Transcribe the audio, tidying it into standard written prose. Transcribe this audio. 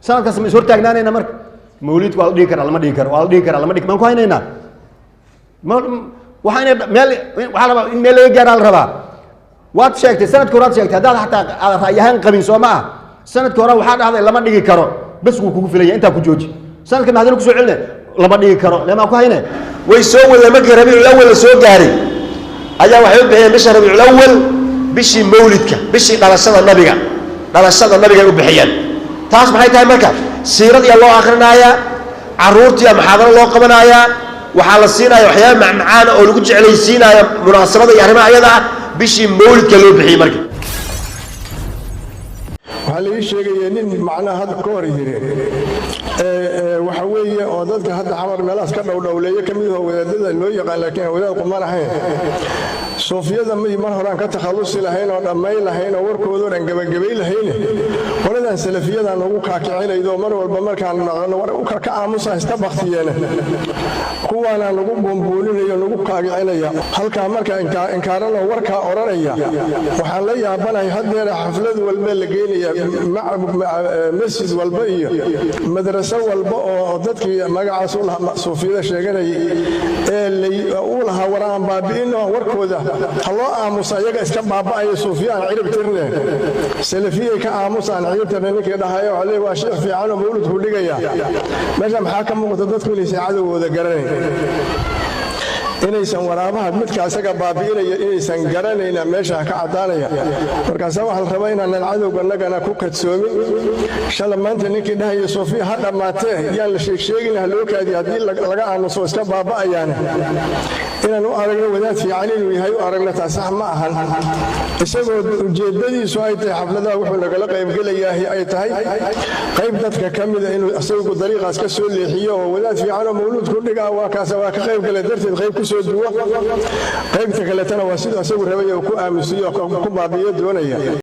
Sanadkaas ma is hortaagnaanayna? Marka mawliidku waa la dhigi karaa, lama dhigi karo, waa la dhigi karaa, lama dhigi, maan ku haynaynaa? Waxaa ina meel, waxaa rabaa in meel laga gaaraa la rabaa. Waad sheegtay sanadka horaad sheegtay, haddaad xataa aad ra'yi ahaan qabin, soo ma ah? Sanadka hore waxaa dhahday lama dhigi karo, bes, wuu kugu filaya, intaa ku jooji. Sanadka maxadana kusoo celine lama dhigi karo, lemaa ku hayne? Way soo wadeen. Markii Rabiicul Awal la soo gaaray ayaa waxay u bixiyeen bisha Rabiicul Awal bishii mawlidka, bishii dhalashada nabiga. Dhalashada nabigay u bixiyeen. Taas maxay tahay? Marka siiradiyaa loo akhrinayaa, carruurtiyaa muxaadaro loo qabanayaa, waxaa la siinaya waxyaaba macmacaana oo lagu jeclaysiinayo munaasabada iyo arrimaha ayada ah. Bishii mawlidka loo bixiyey marka. Waxaa la ii sheegaya nin macnaha hadda ka hor yidhi waxa weeye oo dadka hadda Xamar meelahaas ka dhowdhowleeyo ka mid ahoo wadaadada loo yaqaan, laakiin aan wadaad quman ahayn. Suufiyada mar horaan ka takhallusi lahayn oo dhammayn lahayn oo warkoodoo dhan gebagabay lahayne, qoladan salafiyada nagu kaakicinaydo mar walba markaan naqano war ka aamusa iska baktiyeene, kuwaana nagu buunbuuninayo, nagu kaakicinaya halkaa. Marka inkaarano warkaa odhanaya, waxaan la yaabanahay haddeera xaflad walba la geenaya, masjid walba iyo madraso walba oo dadkii magacaas u lahaa suufiyada sheeganayay ee u lahaa war aan baabi'ino warkooda, ha loo aamusa, iyaga iska baaba'aya, suufiya aan cirib tirne, salafiyay ka aamusa aan cirib tirne, ninkii dhahaya waxaa leeyahay waa sheekh fiican oo mawlidku dhigaya. Meesha maxaa ka muuqata? Dadku inaysan cadowgooda garanayn, inaysan waraabaha midka isaga baabi'inaya inaysan garanayna meesha ka caddaanaya. Markaasa waxaa la rabaa inaanan cadowganagana ku kadsoomin. Shala maanta ninkii dhahaya suufiya ha dhammaatee, yaan la sheegsheegin, ha loo kaadiyo, haddii laga aamuso iska baaba'ayaane, inaan u aragno wadaad fiican inuu yahay u aragno, taas sax ma ahan. Isagoo ujeeddadiisu ay tahay xafladaha wuxuu nagala qaybgelayahay ay tahay qayb dadka ka mida inuu isagu dariiqaas ka soo leexiyo oo wadaad fiican oo mawluud ku dhigaa waa kaas, waa ka qaybgala darteed qayb ku soo duwo, qaybta kaletana waa siduu isagu rabay oo ku aamusiyo, ku baabiyo doonaya.